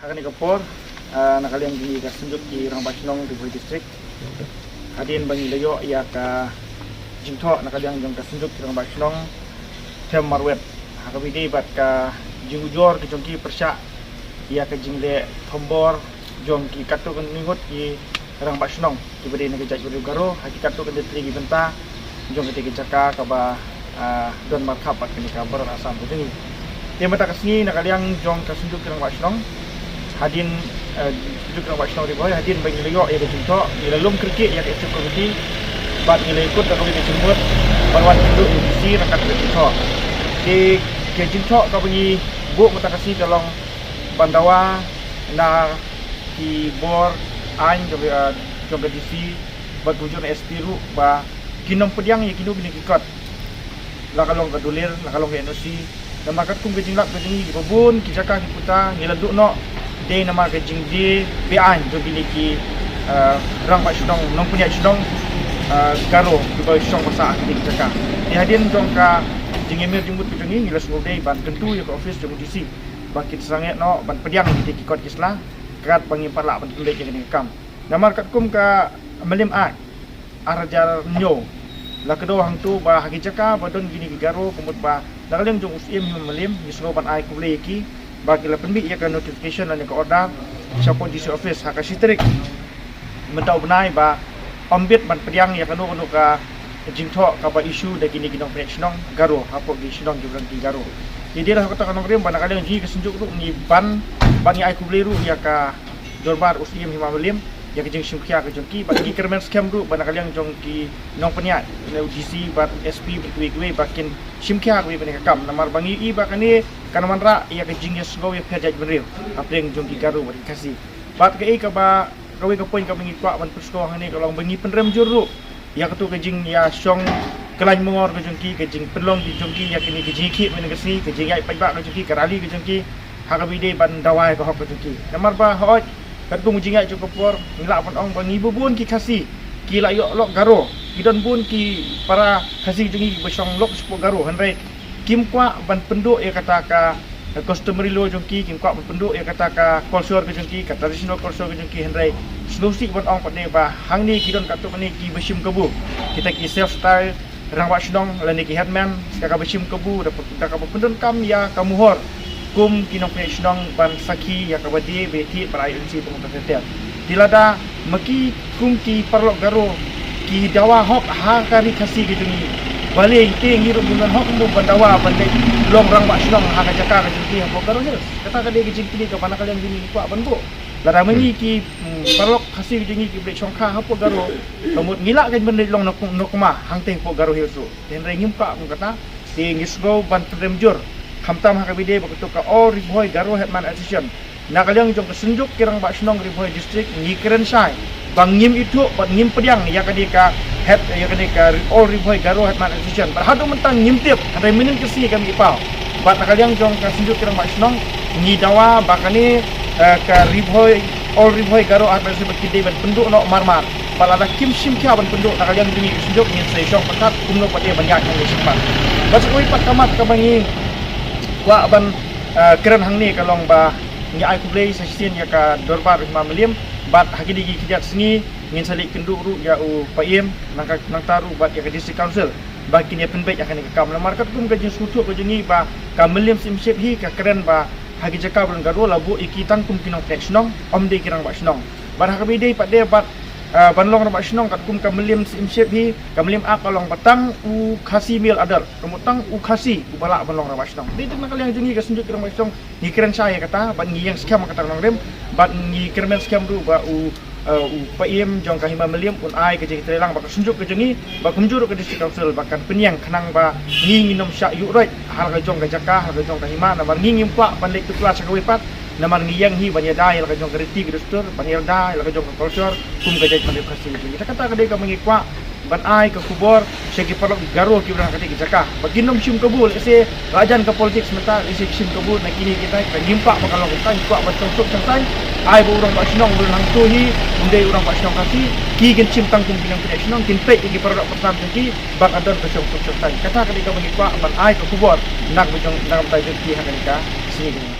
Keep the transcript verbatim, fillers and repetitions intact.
Kane ka por, ah, na ka liang jong ngi ka Synjuk ki Rangbah Shnong Ri Bhoi District, hadien ba ngi la ïoh ïa ka jingthoh na ka liang jong ka Synjuk ki Rangbah Shnong Them Marwet, ha kaba ïadei bad ka jingujor ka jong ki pyrshah ïa ka jingleh thombor jong ki katto katne ngut ki Rangbah Shnong kiba dei na ka jaitbynriew Garo ha ki katto katne tylli ki bynta jong katei ka jaka kaba, ah, don markhap bad kane ka border Assam ka jong ngi. Te mynta ka sngi na ka liang jong ka Synjuk ki Rangbah Shnong, hadien, eh, Synjuk ki Rangbah Shnong Ri Bhoi, hadien ba ngi la ïoh ïa ka jingthoh, ngi la lum kyrkieh ïa ka Executive Committee bad ngi la ïakut da kawei ka jingmut ban wan kynduh ïa u D C ryngkat ka jingthoh. Te ka jingthoh kaba ngi buh mynta ka sngi ka long ban dawa na ki bor aiñ jong, eh, jong ka D C bad kumjuh na S P ruh ba kin ym pdiang ïa kino kino ki kot, la ka long ka dulir, la ka long ka N O C. Namar katkum ka jinglap ka jong ngi, kiba bun ki jaka ki puta ngi la duh noh, dei namar ka jingdie be-aiñ jong kine ki, eh, Rangbah Shnong, nongpynïaid shnong, eh, Garo kiba shong basa ha kine ki jaka. Te hadien jong ka jingïamir jingmut ka jong ngi, ngi la sngewdei ban kyntu ïa ka ophis jong u D C ba kin sangeh noh ban pdiang ïa kine ki kot ki sla, katba ngim pat lah ban pynbeit ïa kane ka kam. Namar katkum ka Mylliem Act ar hajar hynñiew, la kdew hangto ba ha ki jaka ba don kine ki Garo, ka mut ba na ka liang jong u Syiem Hima Mylliem, ngi sngew ban ai khublei ïa ki ba ki la pynmih ïa ka notification lane ka order shapoh D C office ha ka shi tarik mynta u bnai ba ym bit ban pdiang ïa kano kano ka jingthoh kaba issue da kine ki nongpynïaid shnong Garo hapoh ki shnong kiba don ki Garo. Te dei ruh ha kata ka nongrim ba na ka liang jong ngi ka Synjuk ruh ngi ban, ba ngi ai khublei ruh ïa ka dorbar u Syiem Hima Mylliem ïa ka jingshim khia ka jong ki, bad ngi kyrmen skhem ruh ba na ka liang jong ki nongpynïaid, lane u D C bad S P bad kiwei kiwei, ba kin shim khia kawei kane ka kam, namar ba ngi i ba kane kan wanrah ïa ka jingïasngew ïapher jaitbynriew hapdeng jong ki Garo bad ki Khasi. Bad kaei kaba, kawei ka point kaba ngi kwah ban pynsngew hangne ka long ba ngi pynrem jur ruh ïa kato ka jingïashong khlaiñ mongor ka jong ki, ka jingpynlong ki jong ki ïa kine ki jingïakhih mynne ka sngi, ka jingïaid paidbah ka jong ki, ka rally ka jong ki, ha kaba ïadei ban dawa ïa ka hok ka jong ki. Namar ba hooid, katkum ka jingïaid jong ka por, ngi lah ban ong ba ngi ba bun ki Khasi ki la ïoh lok Garo, ki don bun ki para Khasi jong ngi kiba shong lok shapoh Garo, hynrei kim kwah ban pynduh ïa kata ka customary law jong ki, kim kwah ban pynduh ïa kata ka culture ka jong ki, ka traditional culture ka jong ki, hynrei sngewsih ban ong pat ne ba hangne ki don katto katne kiba shim kabu, kita ki self style rangbah shnong lane ki headman, ka kaba shim kabu da, da kaba pyndonkam ïa ka mohor kum ki nongpynïaid shnong ban sakhi ïa kaba die ba thied bad ai urgency tang ter ter. Te lada ma ki kum ki paralok Garo ki dawa hok ha ka ri Khasi ka jong ngi, balei te ngi ruh ngim don hok mo ban dawa ban leit long rangbah shnong ha ka jaka ka jong ki hapoh Garo Hills? Kata ka dei ka jingkylli kaba na ka liang jong ngi ngi kwah ban buh. Lada ma ngi ki, mm, paralok Khasi ka jong ngi kiba leit shongkha hapoh Garo, ka mut ngi lah ban leit long nok-, nokma hangtei hapoh Garo Hills ruh. Te hynrei ngim kwah kum kata. Te ngi sngew ban pynrem jur, khamtam ha kaba ïadei bad kato ka All Ri Bhoi Garo Headman Association. Na ka liang jong ka Synjuk ki Rangbah Shnong Ri Bhoi District ngi kren shai ba ngim ithuh bad ngim pdiang ïa kane ka head, ïa kane ka All Ri Bhoi Garo Headman Association. Bad haduh mynta ngim tip, hynrei mynnin ka sngi kam i paw. Bad na ka liang jong ka Synjuk ki Rangbah Shnong ngi dawa ba kane, eh, ka Ri Bhoi, All Ri Bhoi Garo Headman Association ba ki dei ban pynduh noh mar mar. Bad lada kim shim khia ban pynduh, na ka liang jong ngi ka Synjuk ngin sa ïashong pyrkhat kumno pat de ban ïaid hangne shakhmat. Bad sa kawei pat ka mat kaba ngi kwah ban, eh, kren hangne ka long ba ngi ai khublei sa shisien ïa ka dorbar u Hima Mylliem, bad ha kine ki khyndiat sngi ngin sa leit kynduh ruh ïa u Paiem, nangta, nangta ruh bad ïa ka District Council ba kin ïa pynbeit ïa kane ka kam. Namar katkum ka jingsngewthuh ka jong ngi ba ka Mylliem Syiemship hi ka kren ba ha ki jaka ba don Garo la buh ïa ki tang kum ki nongpynïaid shnong, ym dei ki rangbah shnong. Bad ha kaba ïadei pat de bad, ah, ban long rangbah shnong, katkum ka Mylliem Syiemship hi, ka Mylliem Act ka long ba tang u Khasi male adult, ka mut tang u Khasi uba lah ban long rangbah shnong. Dei tang na ka liang jong ngi ka Synjuk ki Rangbah Shnong ngi kren shai ïa kata bad ngi ïeng skhem ha kata ka nongrim, bad ngi kyrmen skhem ruh ba u, eh, u Paiem jong ka Hima Mylliem un ai ka jingtreilang bad ka Synjuk ka jong ngi bad kumjuh ruh ka District Council ba kan pynïeng khnang ba ngi ngin ym shah ïuh roit ha la ka jong ka jaka, ha la ka jong ka hima, namar ngi ngim kwah ban leit tuklar sha kawei pat, namar ngi ïeng hi ban ïada ïa la ka jong ka riti ka dustur, ban ïada ïa la ka jong ka culture kum ka jaitbynriew Khasi. Te kata ka dei kaba ngi kwah ban ai ka khubor sha ki paralok Garo kiba don ha katei ka jaka ba kin ym shim kabu. Lehse la jan ka politics mynta, lehse ki shim kabu na kine kita, kita ngim kwah ba ka long kumta, ngi kwah ban shong suk shong saiñ. Ai ba u rangbah shnong uba don hangto hi un dei u rangbah shnong Khasi, ki kin shim tang kum ki nongpynïaid shnong, kin peit ïa ki paralok pansnam jong ki ba ka don ka shong suk shong saiñ. Kata ka dei kaba ngi kwah ban ai ka khubor na ka bynta jong, na ka bynta jong ki ha kane ka sngi.